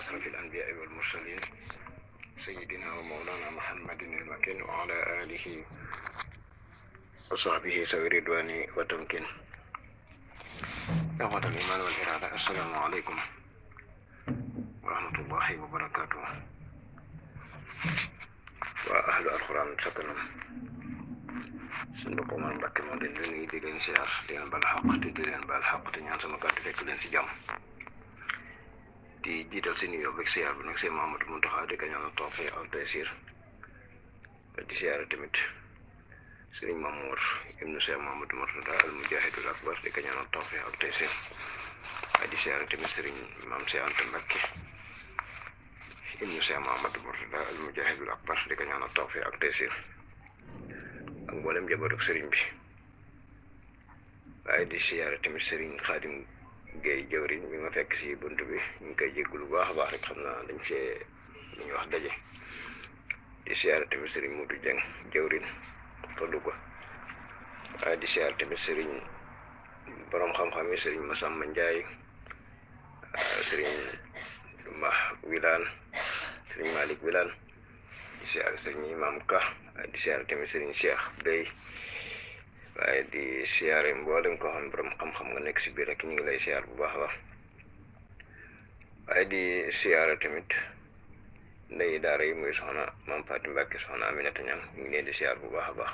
أشرف الأنبياء والمرسلين سيدنا ومولانا محمد المكين وعلى آله وصحبه ذوي الرضوان والتمكين. إخوة الإيمان والإرادة، السلام عليكم ورحمة الله وبركاته. وأهل القرآن سكنهم سنبقوا من بكر من الدنيا دي لين سيار دين بالحق دي لين بالحق دي ñaan sama kàddu fekk leen ci jàmm di jiital si nuyoo beeg siyaar bi nag seen Mamadou Muntaxa di ko ñaanal tawfiq ak taysir di siyaare tamit Sëriñ Mamour ibnu Cheikh Mamadou Murtada al mujahidul akbar di ko ñaanal tawfiq ak taysir di siyaare tamit Sëriñ Maam Cheikh Anta Mbacké ibnu Cheikh Mamadou Murtada al mujahidul akbar di ko ñaanal tawfiq ak taysir ak mboolem njabootu sëriñ bi. waaye di siyaare tamit Sëriñ Xaadim Géey jawriñ bi ma fekk si bunt bi ñu ngi koy jéggulu bu baax a baax rek xam naa dañ fee lu ñuy wax daje. di siyaare tamit Sëriñ Mudu Jeng jawriñ faddu ko waaye di siyaare tamit Sëriñ borom xam-xam yi Sëriñ Masamba Njaay Sëriñ Wilaan Sëriñ Malik Wilaan di siyaare Sëriñ Imam Ka waaye di siyaare tamit Sëriñ Cheikh Bey waaye di siyaare mboolem koo xam borom xam-xam nga nekk si biir rek ñu ngi lay siyaar bu baax a baax waaye di siyaare tamit ndey daara yi muy soxna Maam Faati Mbàkke soxna Aminata Ñaŋ ñu ngi leen di siyaar bu baax a baax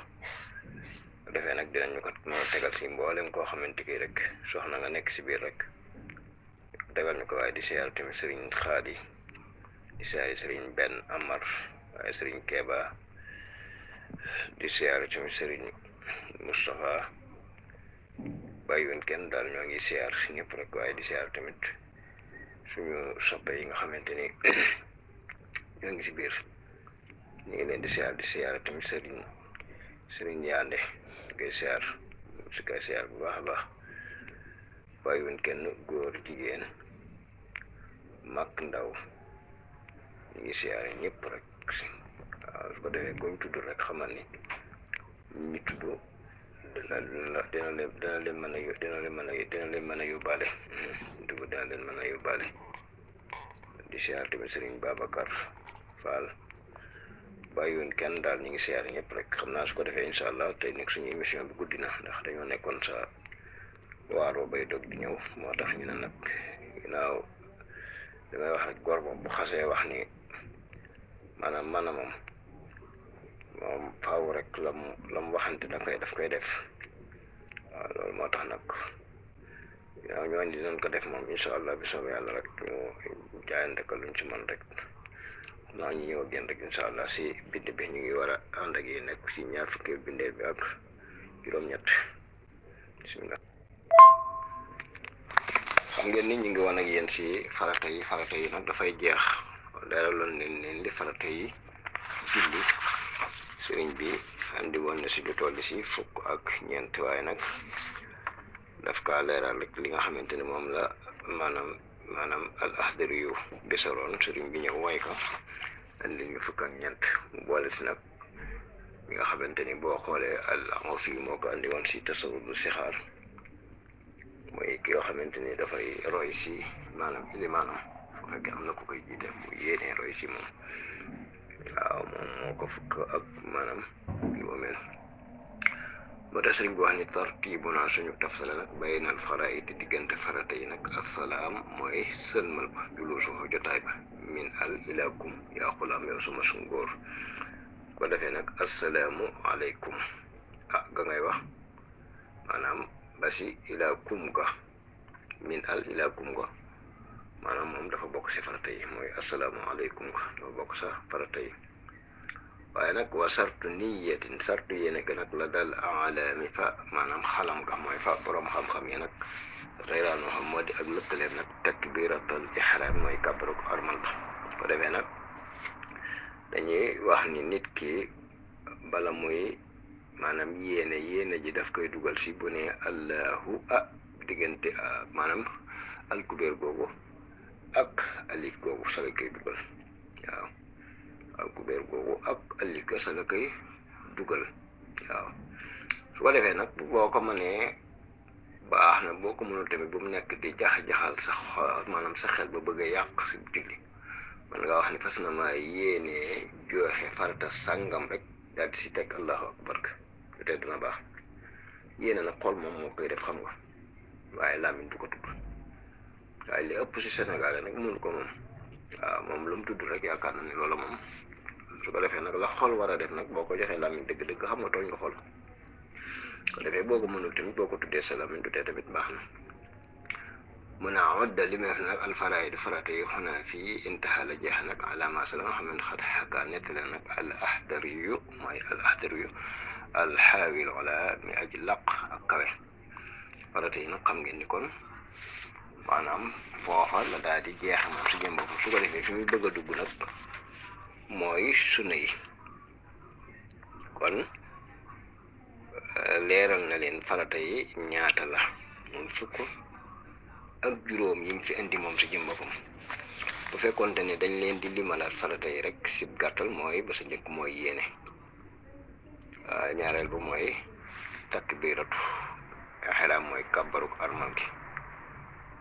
bu defee nag dinañu ko mën a tegal si mboolem koo xamante ki rek soxna nga nekk si biir rek tegal ñu ko. waaye di siyaare tamit Sëriñ Xaadi di siyaare Sëriñ Ben Amar waaye Sëriñ Keba di siyaare tamit Sëriñ Moustapha bàyyiwoon kenn daal ñoo ngi siyaar ñëpp rek. waaye di siyaar tamit suñu soppe yi nga xamante ni ñoo ngi si biir ñu ngi leen di siyaar tamit Sëriñ Yaande di koy siyaar bu baax a baax bàyyiwoon kenn góor jigéen mag ndaw ñu ngi siyaare ñëpp rek. waaw su ko defee kuñ tudd rek xamal ni ñu tudd dina leen mën a yóbbaale dugg dina leen mën a yóbbaale. di siyaar tamit Sëriñ Babacar Fall bàyyiwoon kenn daal ñu ngi siyaar ñëpp rek. xam naa su ko defee incha allah tey nag suñu émission bi guddi na ndax dañoo nekkoon sa waaroo bay dog di ñëw moo tax ñu ne nag ginnaaw damay wax rek góor moom bu xasee wax ni maanaam moom faaw rek lam waxante daf koy def. waaw loolu moo tax nag ginnaaw ñooñu dinañ ko def moom incha allah bi soobee yàlla rek ñu jaayante ko luñ ci mën rek naa ñu ñëw génn rek incha allah si bind bi ñu ngi war a ànd ak yéen nekk si ñaar fukki bindeel bi ak juróom-ñett. bismillah. xam ngeen ni ñu ngi woon ak yéen si farata yi nag dafay jeex leeraloon leen li farata yi julli sëriñ bi andi woon na si lu toll si fukk ak ñeent waaye nag daf kaa leeral rek li nga xamante ni moom la maanaam al ahdari yu bisaroon sëriñ bi ñëw way ko andi ñu fukk ak ñeent mu boole si nag li nga xamante ni boo xoolee al ansi yu moo ko andi woon si tasawudu sixaar mooy ki yoo xamante ni dafay roy si maanaam ilimaanam bu fekkee am na ku koy jiite mu yéenee roy si moom. waaw moom moo ko fukk ak maanaam yu mel moo tax sëriñ bi wax ni tartiibu naa suñu tafsala nag baynal faraa'id diggante farata yi nag assalaam mooy sëlmal ba juluusu jotaay ba min al ilaakum yaa xulaam yow sama su ngóor ko defee nag assalaamu aleykum ga ngay wax maanaam ba si ilaakum ga min al ilaakum ga maanaam moom dafa bokk si farata yi mooy assalaamu aleykum ga dafa bokk sa farata yi. waaye nag wa sartu niyatin sartu yéene ga nag la dal alaami fa maanaam xalam ga mooy fa borom xam-xam yi nag xëyraan moo xam moo di ak lëkkaleem nag takbiratul ihram mooy kàbbaru armal ba. ko defee nag dañuy wax ni nit ki bala muy maanaam yéene ji daf koy dugal si bu ne allahu diggante maanaam alkubeer googu ak alif googu sa la koy dugal. waaw alkubeer googu ak alif ga sa la koy dugal. waaw su ko defee nag boo ko mënee baax na boo ko mënul tamit bu mu nekk di jaxal sa maanaam sa xel ba bëgg a yàq si julli man nga wax ni fas na ma yéene joxe farata sàngam rek daal di si teg allahu akbar peut-être dina baax. yéene nag xol moom moo koy def xam nga waaye làmmiñ du ko tudd waaye li ëpp si Sénégal nag mënu ko moom waaw moom lu mu tudd rek yaakaar na ni loola moom su ko defee nag la xol war a def nag boo ko joxee làmmiñ dëgg-dëgg xam nga tooñ nga xol ko defee boo ko mënul tamit boo ko tuddee sa làmmiñ du tee tamit baax na mun a wadda li may wax nag alfaraid farata yi xanaa fii intaha la jeex nag alama sa la nga xam ne xat xakaa nettale nag al ahdari yu mooy al ahdari yu alxaawil wala mi aji laq ak kawe farata yi nag xam ngeen ni kon maanaam foofa la daal di jeex moom si jëm bopp su ko defee fi muy bëgg a dugg nag mooy sunna yi kon leeral na leen farata yi ñaata la moom fukk ak juróom yi mu fi indi moom si jëm boppam bu fekkoonte ne dañ leen di limalaat farata yi rek si gàttal mooy ba sa njëkk mooy yéene ñaareel bu mooy takbiratu ihram mooy kàbbaruk armal gi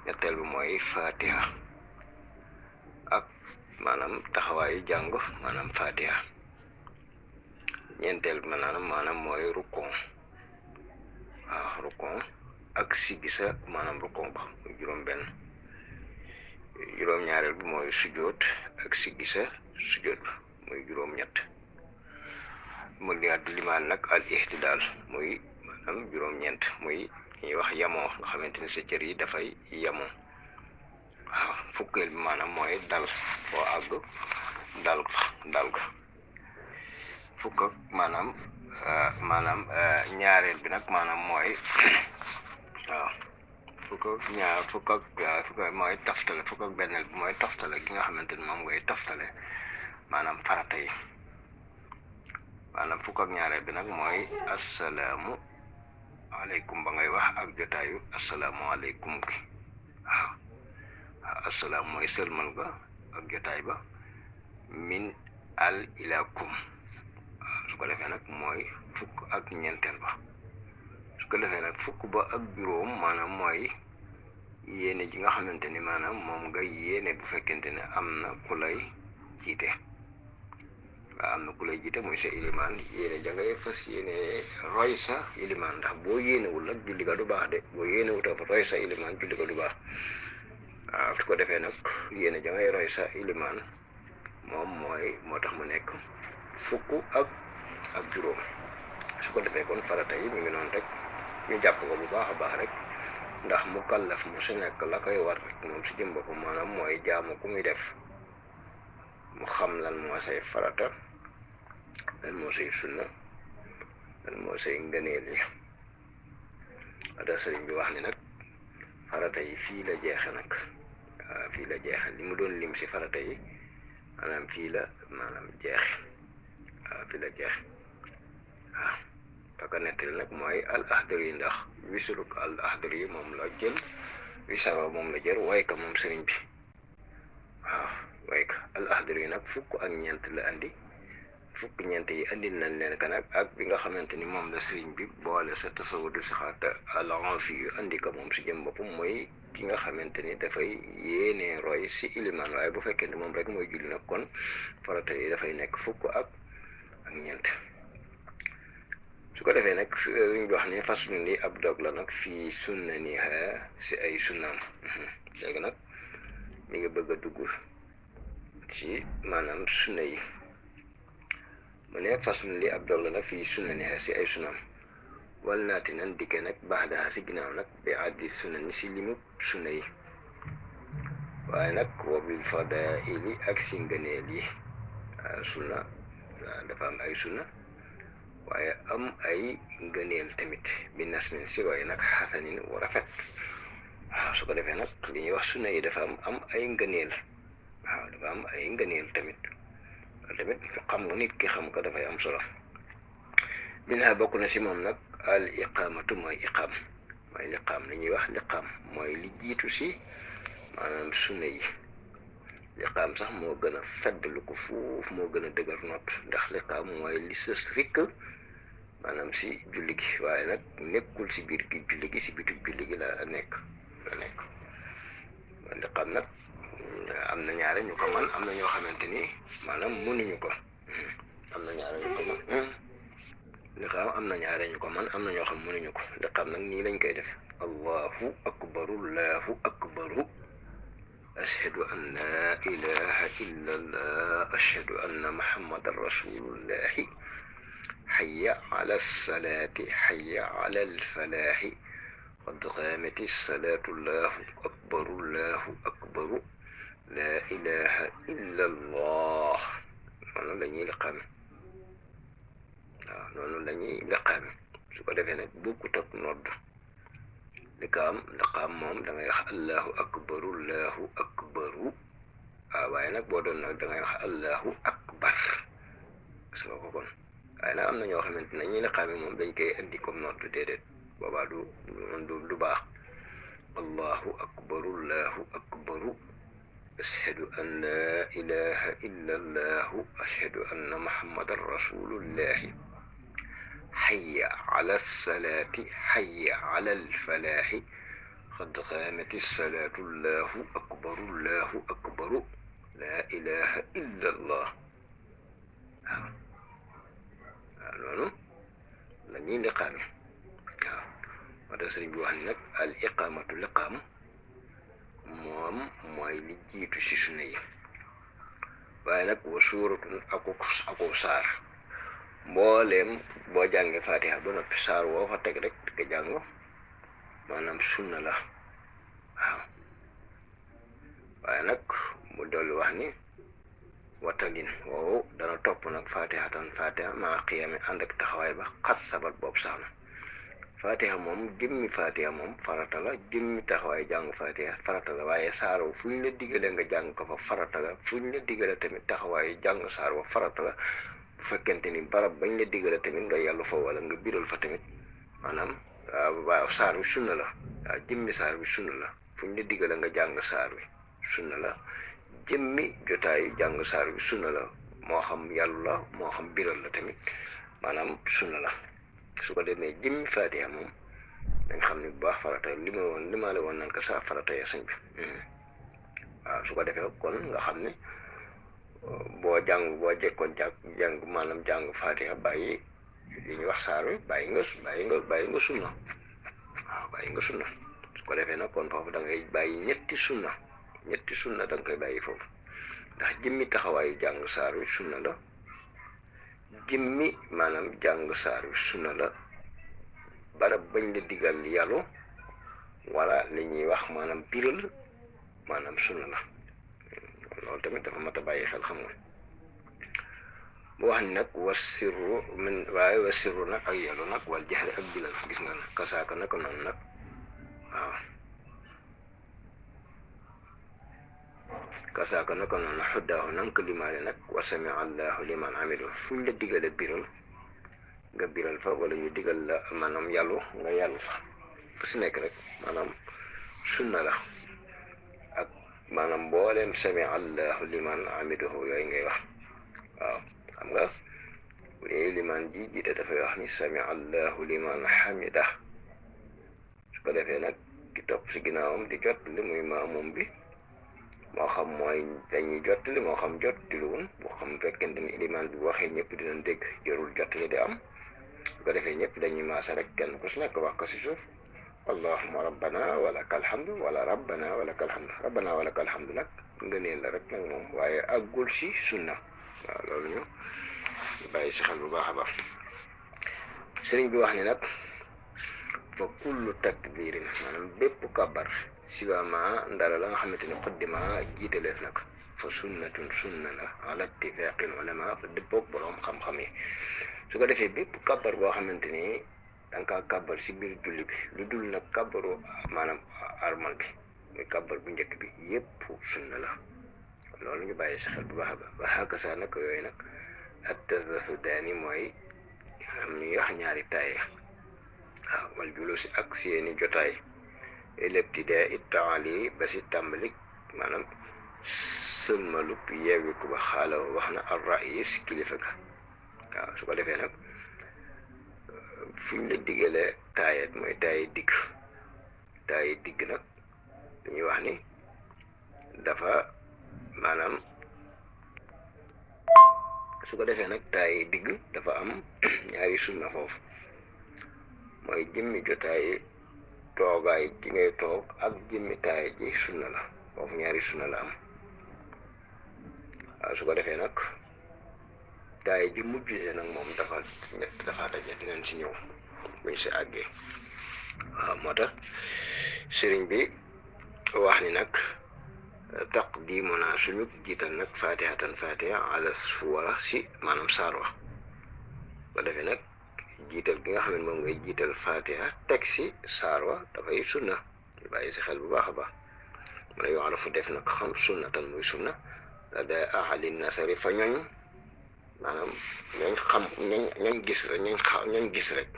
ñetteel bu mooy fatiha ak maanaam taxawaayu jàng maanaam fatiha ñeenteel bi maanaam mooy rukon waaw rukon ak siggi sa maanaam rukon ba muy juróom-benn juróom-ñaareel bi mooy sujoot ak siggi sa sujoot ba muy juróom-ñett mu liyaat limaan nag al ihtidaal muy maanaam juróom-ñeent muy ñuy wax yamoo nga xamante ni sa cër yi dafay yamoo waaw fukkeel bi maanaam mooy dal foo àgg dal ga fukk ak maanaam ñaareel bi nag maanaam mooy waaw fukk ak mooy toftale fukk ak benneel bi mooy toftale gi nga xamante ni moom ngay toftale maanaam farata yi maanaam fukk ak ñaareel bi nag mooy assalaamu aleykum ba ngay wax ak jotaayu assalaamu aleykum gi waaw assalaam mooy sëlmal ga ak jotaay ba min al ilakum su ko defee nag mooy fukk ak ñeenteel ba su ko defee nag fukk ba ak juróom maanaam mooy yéene ji nga xamante ni maanaam moom nga yéene bu fekkente ne am na ku lay jiite waaw am na ku lay jiite muy sa ilimaan yéene ja ngay fas yéene roy sa ilimaan ndax boo yéenewul nag julli ga du baax de boo yéenewul fa roy sa ilimaan julli ga du baax waaw su ko defee nag yéene ja ngay roy sa ilimaan moom moo tax mu nekk fukk ak juróom su ko defee kon farata yi mu ngi noonu rek ñu jàpp ko bu baax a baax rek ndax mu kallaf mu si nekk la koy war rek moom si jëm boppam maanaam mooy jaamu ku muy def mu xam lan moo say farata lan moo say sunna lan moo say ngëneel yi ada sëriñ bi wax ni nag farata yi fii la jeexe nag waaw fii la jeexe li mu doon lim si farata yi maanaam fii la maanaam jeexe waaw fii la jeexe waaw kaka nettali nag mooy al ahdari yi ndax wisuluk al ahdari yi moom la jël wisara moom la jël wayka moom sëriñ bi waaw wayka al ahdari yi nag fukk ak ñeent la andi fukk ñeent yi andi nañ leen ka nag ak bi nga xamante ni moom la sëriñ bi boole sa tasawudu si xaata al-Anfi yu andi ko moom si jëm boppam mooy ki nga xamante ni dafay yéene roy si ilimaan waaye bu fekkee ne moom rek mooy julli nag kon farata yi dafay nekk fukk ak ñeent su ko defee nag luñ wax ni façon li ab dog la nag fii sunna ni si ay sunnaam léegi nag mi ngi bëgg a dugg ci maanaam sunna yi mu ne façon li ab dog la nag fii sunna ni si ay sunnaam wal naati nan dikke nag baax daa si ginnaaw nag bi addi sunna ni si limu sunna yi waaye nag wabil fadaili ak si ngëneel yi sunna dafa am ay sunna waaye am ay ngëneel tamit bi nasmin si waaye nag xasanin wa rafet waaw su ko defee nag li ñuy wax sunna yi dafa am ay ngëneel waaw dafa am ay ngëneel tamit xam nga nit ki xam ko dafay am solo minha bokk na si moom nag al iqamatu mooy iqam mooy liqaam li ñuy wax liqaam mooy li jiitu si maanaam sunna yi liqaam sax moo gën a feddlu ko fuuf moo gën a dëgër noot ndax liqaam mooy li sës rikk maanaam si julli gi waaye nag nekkul si biir gi julli gi si bitu julli gi la nekk mooy liqaam nag am na ñaare ñu ko man am na ñoo xamante ni maanaam mënuñu ko am na ñaare ñu ko man liqaam am na ñaare ñu ko man am na ñoo xam mënuñu ko liqaam nag nii lañ koy def allahu akbaru allahu akbaru ashhadu an la ilaha illa allah ashhadu anna muhammadan rasulullahi hayya ala salaati hayya ala alfalaahi qad qaamati salaatu allahu akbaru allahu akbaru la ilaha illa allah noonu la ñuy liqaame waaw noonu la ñuy liqaame su ko defee nag bokkut ak nodd liqaam moom da ngay wax allahu akbaru allahu akbaru waaw waaye nag boo doon nag da ngay wax allahu akbar gis nga ko kon waaye nag am na ñoo xamante ne ñuy liqaame moom dañ koy indi comme nodd déedéet boobaa du baax allahu akbaru allahu akbaru ashhadu an la ilaha illa allahu ashhadu anna muhammadan rasulullahi hayya ala salaati hayya ala alfalaahi qad qaamati salaatu allahu akbaru la ilaha illa allah waaw noonu la ñuy liqaame waaw moo tax sëriñ bi wax ni nag al iqaamatu liqaam moom mooy li jiitu ci sunna yi waaye nag wa suuratun ako saar mbooleem boo jàngee fatiha ba noppi saar woo fa teg rek di ko jàng maanaam sunna la waaw waaye nag mu dolli wax ni watalin woowu dana topp nag fatiha maa xiyaame ànd ak taxawaay ba xat sabat boobu sax na fatiha moom jëmmi fatiha moom farata la jëmmi taxawaay jàng fatiha farata la waaye saaro fu ñu la digale nga jàng ko fa farata la fu ñu la digale tamit taxawaay jàng saar wa farata la bu fekkente ni barab bañ la digale tamit nga yàllu fa wala nga biral fa tamit maanaam waaw saar wi sunna la waaw jëmmi saar wi sunna la fu ñu la digale nga jàng saar wi sunna la jëmmi jotaayu jàng saar wi sunna la moo xam yàllu la moo xam biral la tamit maanaam sunna la su ko demee jëmmi fatiha moom dañ xam ne bu baax farata li ma la woon nan ko sa farata ya sëñ bi waaw su ko defee kon nga xam ne boo jekkoon jàng maanaam jàng fatiha bàyyi li ñuy wax saar wi bàyyi nga sunna waaw bàyyi nga sunna su ko defee nag kon foofu da ngay bàyyi ñetti sunna da nga koy bàyyi foofu ndax jëmmi taxawaayu jàng saar wi sunna la jëmmi maanaam jàng saar wi sunna la barab bañ la digal yàllu wala li ñuy wax maanaam biral maanaam sunna la loolu tamit dafa mat a bàyyi xel xam nga bu wax ni nag wasirru nag ak yàllu nag wal jaxri ak bilal gis nga nag kasaaka naka noonu nag waaw kasaaka naka noonu xuddaahu nanga ko limaale nag wa sami allahu liman amidu fu ñu la digale biral nga biral fa wala ñu digal la maanaam yàllu nga yàllu fa fu si nekk rek maanaam sunna la ak maanaam mbooleem sami allahu liman amiduhu yooyu ngay wax waaw xam nga bu dee liman ji jiite dafay wax ni sami allahu liman hamida su ko defee nag ki topp si ginnaawam di jot li muy maamum bi moo xam mooy dañuy jottali moo xam jottali woon boo xam fekkente ni limaan bi waxee ñëpp dinañ dégg jarul jottali di am su ko defee ñëpp dañuy maasa rek kenn ku si nekk wax ko si suuf allahumma rabbana walakal hamdu wala rabbana walakal hamdu rabbana walakal hamdu nag ngëneel la rek nag moom waaye àggul si sunna waaw loolu ñu bàyyi si xel bu baax a baax sëriñ bi wax ni nag fa kullu takbirin maanaam bépp kabar siwama ndara la nga xamante ne xuddima jiitaleef nag fa sunnatun sunna la ala ittifaqil ulama fa dëppoog boroom xam-xam yi su ko defee bépp kabar boo xamante ni da nga kaa kabar si biir julli bi lu dul nag kabaru maanaam armal bi muy kabar bu njëkk bi yépp sunna la loolu ñu bàyyi si xel bu baax a baax ba xàkkasa nag yooyu nag ak tazahudaani mooy am ñuy wax ñaari taaye waaw wal julusi ak seeni jotaay l'ibtidaa taali ba si tàmbali maanaam sëlmalub yeewi ku ba xaala wax na ar rais kilifa ga waaw su ko defee nag fu ñu la diggalee taayet mooy taayi digg nag dañuy wax ni dafa maanaam su ko defee nag taay digg dafa am ñaari sunna foofu mooy jëmmi jotaay toogaay ji ngay toog ak jëmmi taay ji sunna la foofu ñaari sunna la am waaw su ko defee nag taay ji mujj nag moom dafa daje dinañ si ñëw buñ si àggee waaw moo tax sëriñ bi wax ni nag taqdimuna suñu jiital nag fatihatan fatiha ala suwara si maanaam saar wa ba defee nag jiital gi nga xam ne moom ngay jiital fatiha teg si saar wa dafay sunna ñu bàyyi si xel bu baax a baax mu ne yoo fu def nag xam sunnatan muy sunna da ahali nasari fa ñooñ maanaam ñooñ xam ñooñ gis rek ñooñ gis rek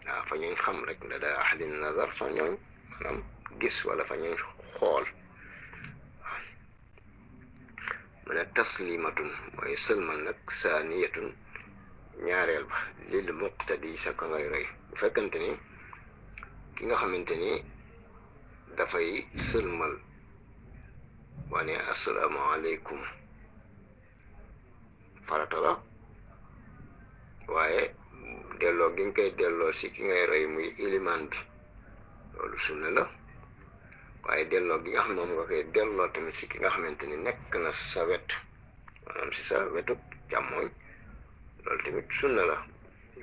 waaw fa ñooñ xam rek da ahali nazar fa ñooñ maanaam gis wala fa ñooñ xool mu ne taslimatun mooy sëlmal nag saaniyatun ñaareel ba lil muqtadi sa ka ngay roy bu fekkante ni ki nga xamante ni dafay sëlmal wane asalaamaaleykum farata la waaye delloo gi nga koy delloo si ki ngay roy muy ilimaan bi loolu sunna la waaye delloo gi nga xam ne moom nga koy delloo tamit si ki nga xamante ni nekk na sa wet maanaam si sa wetu càmmooñ loolu tamit sunna la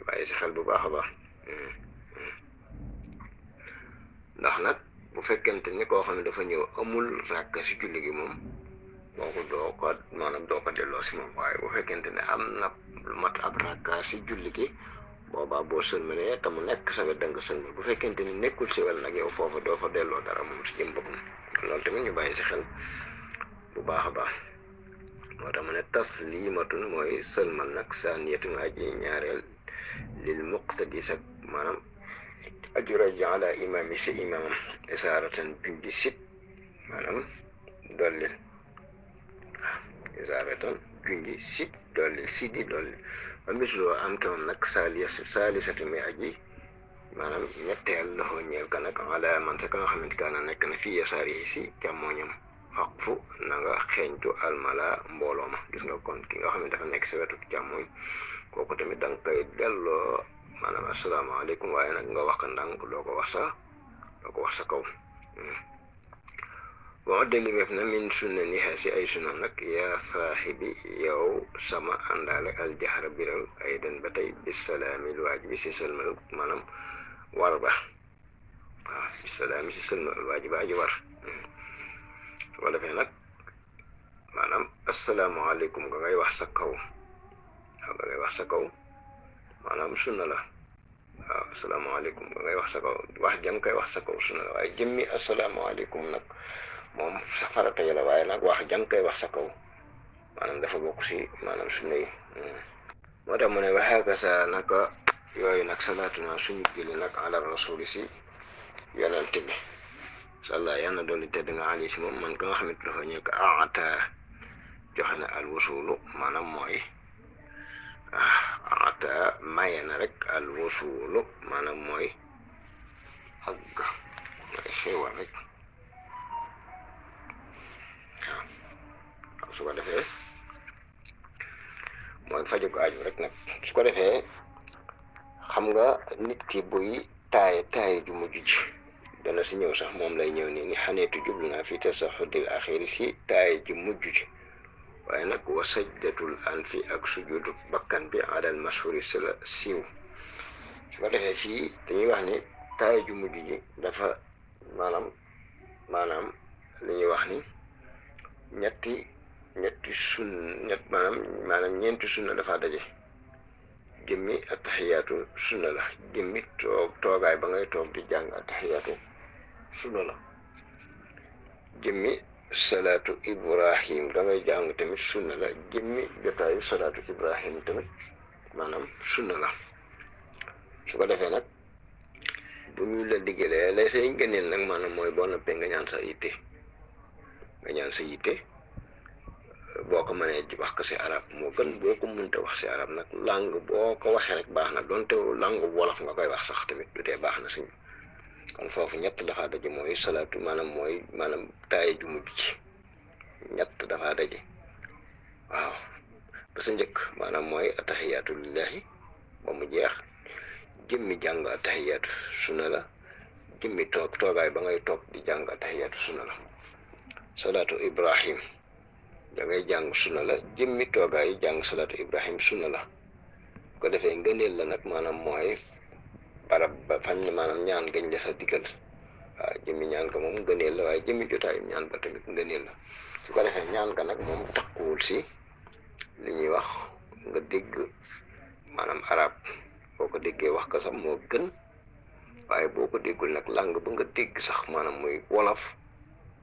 waaye si xel bu baax a baax ndax nag bu fekkente ni koo xam ne dafa ñëw amul ràkk si julli gi moom kooku doo ko delloo si moom waaye bu fekkente ne am na lu mat ab ràkka si julli gi boobaa boo sëlmalee te mu nekk sa wet danga sëlmal bu fekkente ni nekkul si wel nag yow foofa doo fa delloo dara moom si jëm boppam loolu tamit ñu bàyyi si xel bu baax a baax moo tax mu ne taslimatun mooy sëlmal nag saaniyatun aji ñaareel lil muqtadi sa maanaam aju rajo ala imaam yi si imaamam isaaratan junji sit maanaam dollil waaw isaaratan junji sit dollil si di dollil ba misloo am kemam nag saalisatu mi aji maanaam ñetteel loxo ñeel ka nag ala man sa ka nga xamante kaana nekk na fii yasaar yi si càmmooñam faqfu na nga xeeñtu almala mbooloo ma gis nga kon ki nga xam ne dafa nekk sa wetu càmmooñ kooku tamit da nga koy delloo maanaam asalaamaaleykum waaye nag nga wax ko ndànk doo ko wax sa kaw bon delimeef na min sunna ni si ay sunna nag yaa saaxibi yow sama àndaale aljahra biral ay den ba tey bisalaamil waajibi si sëlmal maanaam war ba waaw bisalaami si sëlmal waajiba aji war su ko defee nag maanaam asalaamaaleykum nga ngay wax sa kaw waaw nga ngay wax sa kaw maanaam sunna la waaw asalaamaaleykum nga ngay wax sa kaw wax jëm koy wax sa kaw sunna la waaye jëmmi asalaamaaleykum nag moom sa farata yi la waaye nag wax jëm koy wax sa kaw maanaam dafa bokk si maanaam sunna yi moo tax mu ne waxaaka sa naka yooyu nag salaatuna suñu julli nag ala rasuli si yonente bi salla yal na doon tedd nga ali si moom man ka nga xamante dafa ñëw ko aata joxe na al wasulu maanaam mooy aata maye na rek al wasulu maanaam mooy àgg mooy xéewal rek waaw su ko defee mooy faju ko aju rek nag su ko defee xam nga nit ki buy taaye ju mujj ji dana si ñëw sax moom lay ñëw nii ni xaneetu jublu naa fi tasahudil axiri si taaye ji mujj ji waaye nag wa sajdatul anfi ak sujudu bakkan bi adal mashhuri si la siiw su ko defee si dañuy wax ni taaye ju mujj ji dafa maanaam li ñuy wax ni ñeenti sunna dafa daje jëmmi attaxiyaatu sunna la jëmmi toogaay ba ngay toog di jàng attaxiyaatu sunna la jëmmi salaatu ibrahim da ngay jàng tamit sunna la jëmmi jotaayu salaatu ibrahim tamit maanaam sunna la su ko defee nag bu ñu la diggalee lay say ngëneel nag maanaam mooy boo noppee nga ñaan sa yitte boo ko mënee wax ko si arab moo gën boo ko mënta wax si arab nag langue boo ko waxee rek baax na donte langue wolof nga koy wax sax tamit du tee baax na si kon foofu ñett dafa daje mooy salaatu maanaam taaye ju mujj ci ñett dafa daje waaw ba sa njëkk maanaam mooy atahiyaatu lillahi ba mu jeex jëmmi jàng atahiyaatu sunna la jëmmi toogaay ba ngay toog di jàng atahiyaatu sunna la salaatu ibrahim da ngay jàng sunna la jëmmi toogaay jàng salaatu ibrahim sunna la ko defee ngëneel la nag maanaam mooy barab ba fañ maanaam ñaan gañ la sa digal waaw jëmmi ñaan ga moom ngëneel la waaye jëmmi jotaayu ñaan ba tamit ngëneel la su ko defee ñaan ga nag moom takkuwul si li ñuy wax nga dégg maanaam arab boo ko déggee wax ko sax moo gën waaye boo ko déggul nag langue ba nga dégg sax maanaam muy wolof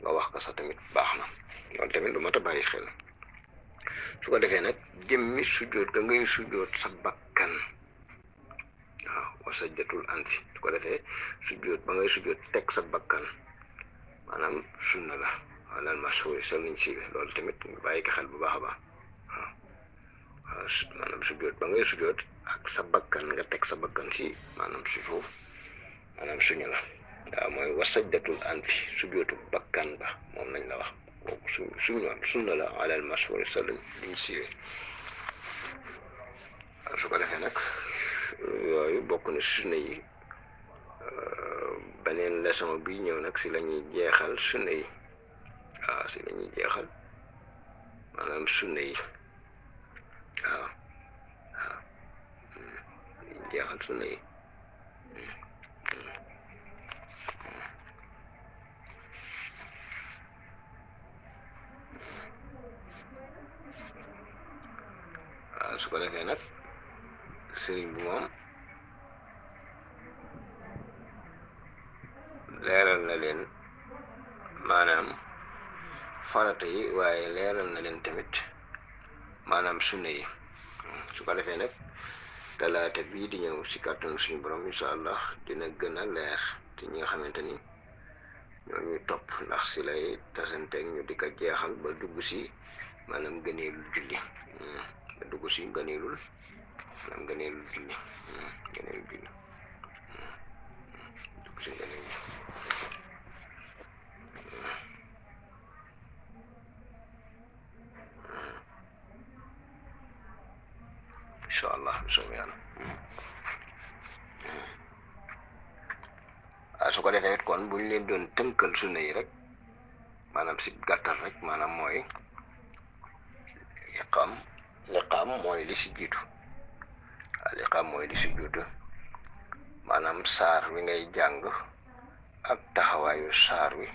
nga wax ko sax tamit baax na loolu tamit lu mat a bàyyi xel su ko defee nag jëmmi sujjóot ga ngay sujjóot sa bakkan waaw wasajjatul anfi su ko defee sujjóot ba ngay sujjóot teg sa bakkan maanaam sunna la alal mashhuri sa luñ siiwe loolu tamit nga bàyyi ko xel bu baax a baax waaw maanaam sujjóot ba ngay sujjóot ak sa bakkan nga teg sa bakkan si maanaam si suuf maanaam suñu la waaw mooy wasajjatul anfi sujjóotu bakkan ba moom lañ la wax kooku sunna la alal mashhuri sa luñ siiwe waaw su ko defee nag yooyu bokk na sunna yi beneen leçon bi ñëw nag si la ñuy jeexal sunna yi waaw si la ñuy jeexal maanaam sunna yi waaw waaw jeexal sunna yi waaw su ko defee nag sëriñ bi moom leeral na leen maanaam farata yi waaye leeral na leen tamit maanaam sunna yi su ko defee nag talaata bii di ñëw si kàttanu suñu borom incha allah dina gën a leer te ñi nga xamante ni ñoo ñuy topp ndax si lay tasanteeg ñu di ko jeexal ba dugg si maanaam gëneelul julli ba dugg si gëneelul maanaam gëneelul julli gëneelul julli dugg si gëneelul incha allah soobu yàlla waaw su ko defee kon buñ leen doon tënkal sunna yi rek maanaam si gàttal rek maanaam mooy liqaam mooy li si jiitu waaw liqaam mooy li si jiitu maanaam saar wi ngay jàng ak taxawaayu saar wi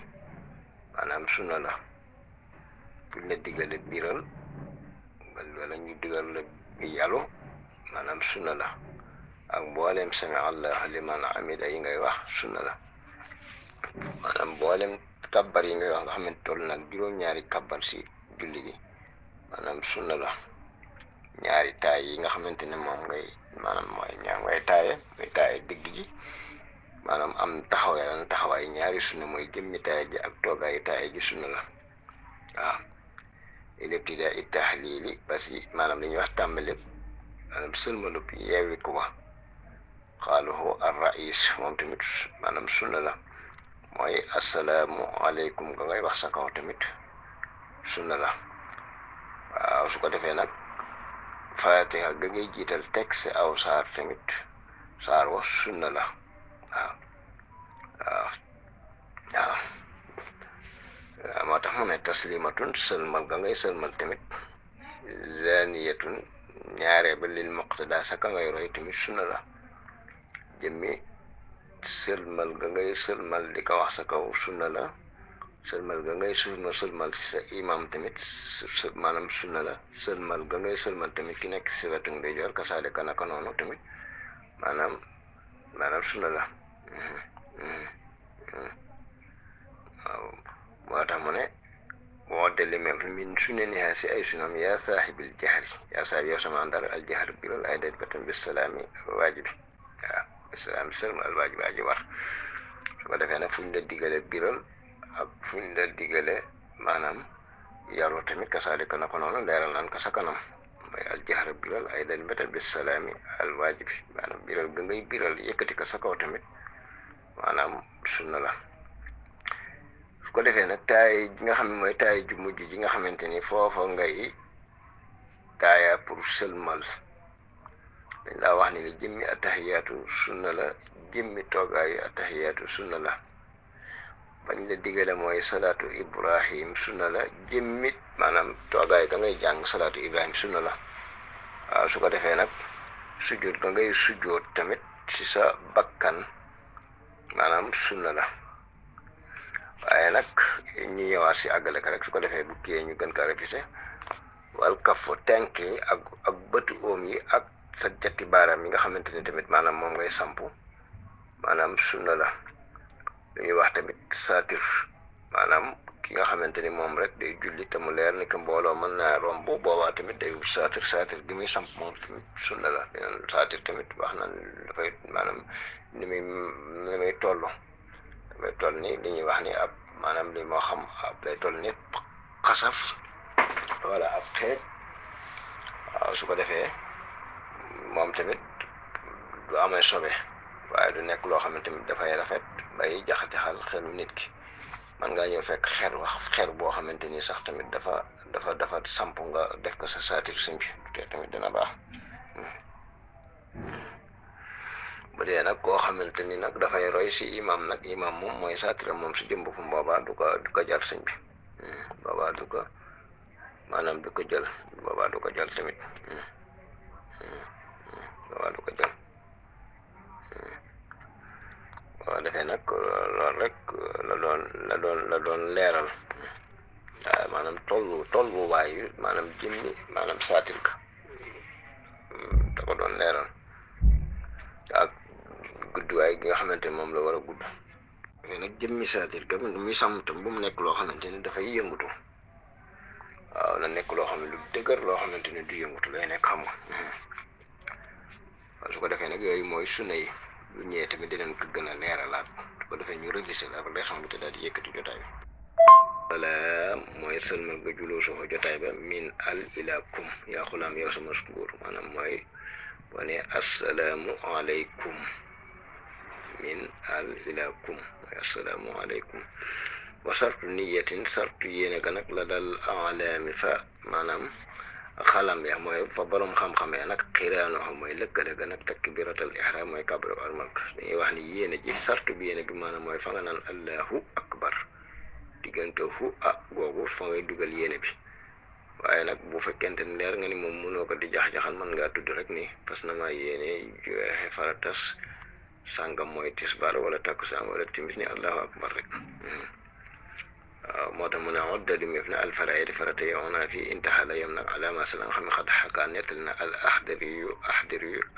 maanaam sunna la buñ la digale biral wala ñu digal la bi yàllu maanaam sunna la ak mboolem sami allah liman hamida yi ngay wax sunna la maanaam mboolem kabbar yi ngay wax nga xamante toll nag juróom-ñaari kabbar si julli gi maanaam sunna la ñaari taay yi nga xamante ne moom ngay maanaam mooy ñaar ngay taaye muy taaye digg ji maanaam am taxawaay ñaari sunna mooy jëmmi taaye ji ak toogaayu taaye ji sunna la waaw ilibtida it tahlili parce que maanaam li ñuy wax tàmbali maanaam sëlmalub yeewi ko ba xaaluhu ar rais moom tamit maanaam sunna la mooy assalaamu aleykum nga ngay wax sa kaw tamit sunna la waaw su ko defee nag fatiha ga ngay jiital texte aw saar tamit saar wa sunna la waaw waaw waaw moo tax mu ne taslimatun sëlmal ga ngay sëlmal tamit zaniyatun ñaaree ba lil muqtada sa ka ngay roy tamit sunna la jëmmi sëlmal ga ngay sëlmal di ko wax sa kaw sunna la sëlmal ga ngay sëlmal si sa imam tamit maanaam sunna la sëlmal ga ngay sëlmal tamit ki nekk si wetu ndeyjoor kasaale ka naka noonu tamit maanaam sunna la waaw moo tax mu ne boo delli même min sunaniha si ay sunam yaa saaxibil jahri yaa saaxib yow sama àndar al jahr biral ay dat batan bisalaami waajibi waaw bisalaami sëlma al waajibi aji war su ko defee nag fu ñu la digale biral ak fu ñu la digale maanaam yaru tamit kasaalika na ko noonu leeral naan ka sa kanam mooy al jahr biral ay dat batan bisalaami al waajibi maanaam biral ga ngay biral yëkkati ka sa kaw tamit maanaam sunna la su ko defee nag taay ji nga xam ne mooy taay ju mujj ji nga xamante ni foofa ngay taaya pour sëlmal dañ laa wax ni la jëmmi attahiyaatu sunna la jëmmi toogaayu attahiyaatu sunna la bañ la digale mooy salaatu ibrahim sunna la jëmmi maanaam toogaay ga ngay jàng salaatu ibrahim sunna la waaw su ko defee nag sujjóot ga ngay sujjóot tamit ci sa bakkan maanaam sunna la waaye nag ñu ñëwaat si àggale ka rek su ko defee bu kiyee ñu gën kaa répété wal kafo tenk yi ak bëtu oom yi ak sa jatti baaraam yi nga xamante ni tamit maanaam moom ngay sampu maanaam sunna la lu ñuy wax tamit saatir maanaam ki nga xamante ni moom rek day julli te mu leer ni que mbooloo mën naa romb boobaa tamit day saatir gi muy samp moom tamit sunna la dinañ saatir tamit wax na dafay maanaam ni muy toll dafay toll ni li ñuy wax ni ab maanaam li moo xam ab lay toll ni xasaf wala ab xeej waaw su ko defee moom tamit du amee sobe waaye du nekk loo xam ne tamit dafay rafet bay jaxajaxal xelu nit ki man ngaa ñëw fekk xer boo xamante ni sax tamit dafa samp nga def ko sa saatir sëñ bi te tamit dina baax bu dee nag koo xamante ni nag dafay roy si imam nag imam moom mooy saatira moom si jëm boppam boobaa du ko jar sëñ bi boobaa du ko maanaam du ko jël boobaa du ko jël tamit boobaa du ko jël waaw defee nag loolu rek la doon leeral waaw maanaam tollu waayu maanaam jëmmi maanaam saatir ka da ko doon leeral ak gudduwaay gi nga xamante ni moom la war a gudd defee nag jëmmi saatir ka muy sàmm tam bu mu nekk loo xamante ni dafay yëngutu waaw na nekk loo xam ne lu dëgër loo xamante ni du yëngutu lay nekk xam nga waaw su ko defee nag yooyu mooy sunna yi lu ñëwee tamit dinañ ko gën a leeralaat su ko defee ñu réviser la leçon bi te daal di yëkkati jotaay bi wala mooy sëlmal nga juloo soxo jotaay ba min al ila kum yaa xulaam yow sama góor maanaam mooy wane assalaamu aleykum min al ila kum mooy assalaamu aleykum wa sartu niyatin sartu yéene ka nag la dal alaami fa maanaam xalam ya mooy fa borom xam-xam ya nag xiraanoxo mooy lëkkale ga nag takbiratul ihram mooy kabru armal dañuy wax ni yéene ji sartu bi yéene bi maanaam mooy fa nga naan allahu akbar diggante fu googu fa ngay dugal yéene bi waaye nag bu fekkente ni leer nga ni moom mënoo ko di jax-jaxal mën ngaa tudd rek ni fas na maa yéene joxe faratas sàngam mooy tisbar wala takkusaan wala timis ni allahu akbar rek waaw moo tax mu ne odda di méf na alfaraidi farata yow naa fi intahala yam nag alama sala nga xam ne xad xakaa nettali na al axdari yu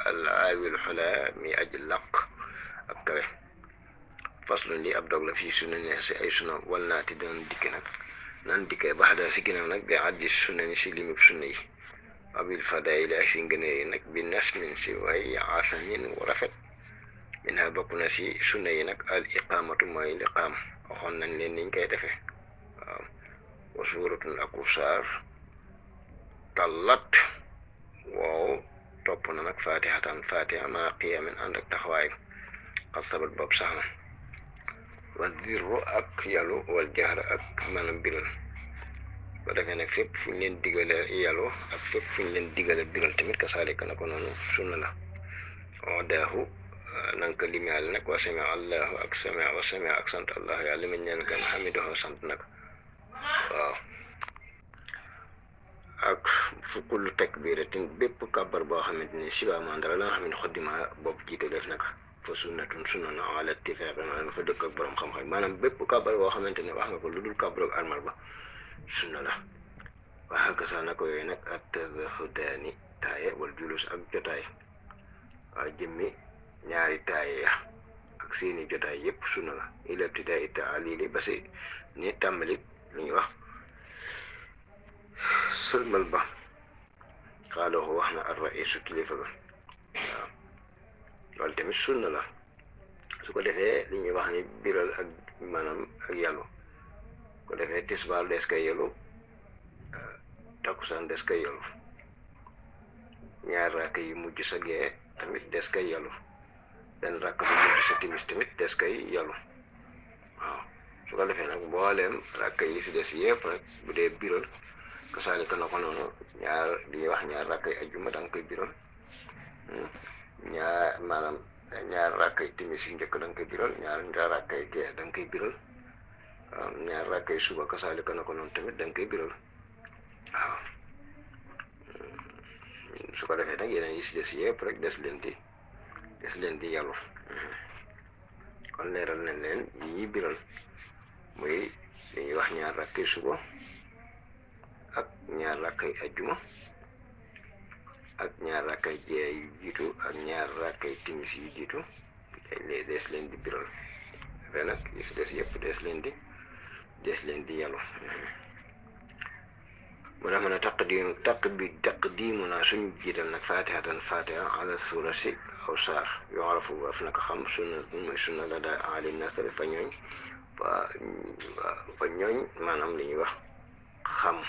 al aawil xula mi aji laq ak kawe faslun li ab dog la fii sunna ne si ay sunna wal naati doon dikke nag nan dikkee baxda si ginnaaw nag bi addi sunna ni si limib sunna yi abil fadaili ak si ngënee yi nag bi nasmin si way asanin wu rafet min ha bokk na si sunna yi nag al iqamatu mooy liqaam waxoon nañ leen niñ koy defee waaw wa suuratun aku saar tallat wow topp na nag fatihatan fatiha ma qiyamin ànd ak taxawaay xas sabat bopp sax na wa dirru ak yalu wal jahra ak maanaam biral ba defee nag fépp fu ñu leen digale yalu ak fépp fu ñu leen digale biral tamit ka saalika na ko noonu sunna la o daahu nanka limaal nag wa sami allahu ak sami wa sami ak sant allahu yàlla limañ neen kan xamidoho sant nag waaw ak fu kullu takbiratin bépp kàbbar boo xamante ni siba mandara la nga xam ne xoddima bopp jiite def nag fa sunnatun sunna na ala ittifaq maanaam fa dëkk ak borom xam-xam maanaam bépp kàbbar boo xamante ne wax nga ko lu dul kàbbar ak armal ba sunna la waxa gasa na ko yooyu nag at tazahudaani taaye wala julus ak jotaay waaw jëmmi ñaari taaye ya ak seeni jotaay yépp sunna la ilabtidaa it taalili ba si ni tàmbali lu ñuy wax sëlmal ba xaaloo wax na ar raisu kilifa ga waaw loolu tamit sunna la su ko defee li ñuy wax ni biral ak maanaam ak yàllu ko defee tisbaar des koy yàllu takkusaan des koy yàllu ñaar rakk yi mujj sa gee tamit des koy yàllu benn rakk bu mujj sa timis tamit des koy yàllu waaw su ko defee nag mbooleem rakka yi si des yëpp rek bu dee biral kasaalika na ko noonu ñaar di wax ñaar rakkay ajjuma da nga koy biral maanaam ñaar rakkay timis yu njëkk da nga koy biral ñaar rakkay gee da nga koy biral ñaar rakkay suba kasaalika na ko noonu tamit da nga koy biral waaw su ko defee nag yeneen yi si des yëpp rek des leen di yàllu kon leeral nañ leen yi ñuy biral muy dañuy wax ñaar rakkay suba ak ñaar rakkay ajjuma ak ñaar rakkay jee yu jiitu ak ñaar rakkay timis yu jiitu léegi des leen di biral dafay nag yi si des yëpp des leen di yàllu mu tax mën a taqdiimu naa suñu jiital nag fatihatan fatiha ala surati aw saar yoo arafu af naka xam sunna mooy sunna la daa alim nasari fa ñooñ fa ñooñ maanaam li ñuy wax xam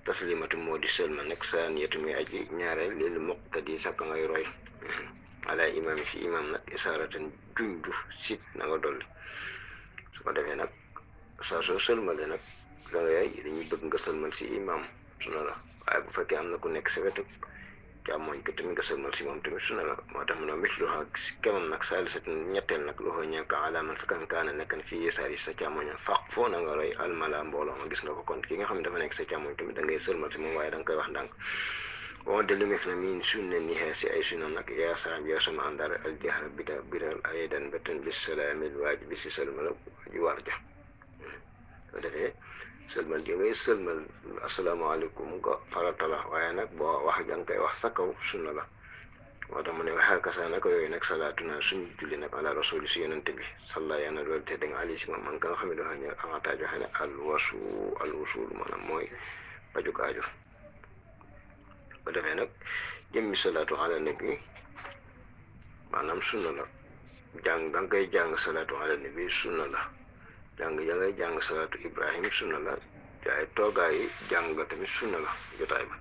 taslimatu moo di sëlma nag saaniyatu muy aji ñaareel lil muqtadi sakka ngay roy ala imam si imam nag isaaratan junju sit na nga dolli su ko defee nag saa soo sëlmale nag da ngay dañuy bëgg nga sëlmal si imam suna la waaye bu fekkee am na ku nekk sa wetu càmmoñ ko tamit nga sëlmal si moom tamit suna la moo tax mu ne misluha kemam nag saalisatan ñetteel nag loxo ñeeka alaaman fakkan kaana nekkan fii yesaar yi sa càmmoñ faq foo na nga roy almala mbooloo ma gis nga ko kon ki nga xam ne dafa nekk sa càmmoñ tamit da ngay sëlmal si moom waaye da nga koy wax ndànk o de limif na min sunne ni xee si ay sunna nag yaa saam yoo sama àndaar al jahra biral aydan betan bis salaamil waajibi si sëlmal ju war ja ko defee sëlmal ji ngay sëlmal asalaamaaleykum nga farata la waaye nag boo wax ja nga koy wax sa kaw sunna la moo tax mu ne waxee kasa naka yooyu nag salaatu naa suñu julli nag ala rasuli si yonente bi salla yana loolu te da nga ali si moom man ka nga xam ne dafa ñëw avantage waxe ne al wusul maanaam mooy pajuk aajo ko defee nag jëmmi salaatu ala nabi maanaam sunna la jàng da nga koy jàng salaatu ala nabi sunna la jàng ya ngay jàng salaatu ibrahim sunna la waaye toogaayi jàng nga tamit sunna la jotaay ba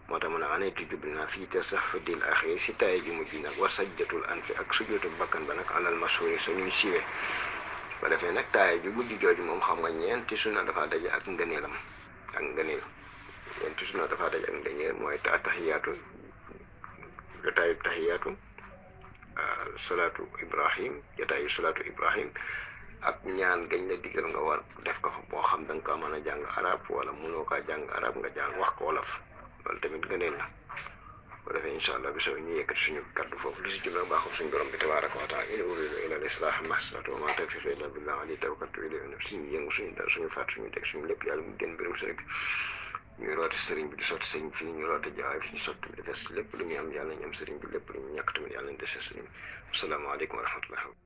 moo tax mu ne anaytu jubli naa fii tasahudil axir si taye ji mujj nag wa sajjatul anfi ak sujootu bakkan ba nag alal mashhuri sa ñuy siwe ba defee nag taye ji mujj jooju moom xam nga ñeenti sunna dafa daje ak ngëneelam ak ngëneel ñeenti sunna dafa daje ak ngëneel mooy tahiyaatu jotaayu tahiyaatu salaatu ibrahim jotaayu salaatu ibrahim ak ñaan gañ la digal nga war def ko fa boo xam da nga ko mën a jàng arab wala mënoo kaa jàng arab nga jàng wax ko wolof loolu tamit gëneel la bu defee incha allah bi soo ñu yëkkati suñu kaddu foofu lu si jumla baaxul suñu borom bi tabaraka wa taala in uridu ila al-islah mastata'tu wa ma tawfiqi illa billah alayhi tawakkaltu wa ilayhi unib suñu yëngu suñu dal suñu faat suñu teg suñu lépp yàlla mu gën mbirum sëriñ bi ñuy roote sëriñ bi di sotti sëriñ fii ñu roote jawaay fi ñu sotti bi defes lépp lu ñuy am yàlla ñu am sëriñ bi lépp lu ñu ñàkk tamit yàlla ñu dese sëriñ bi asalaamaaleykum wa rahmatullah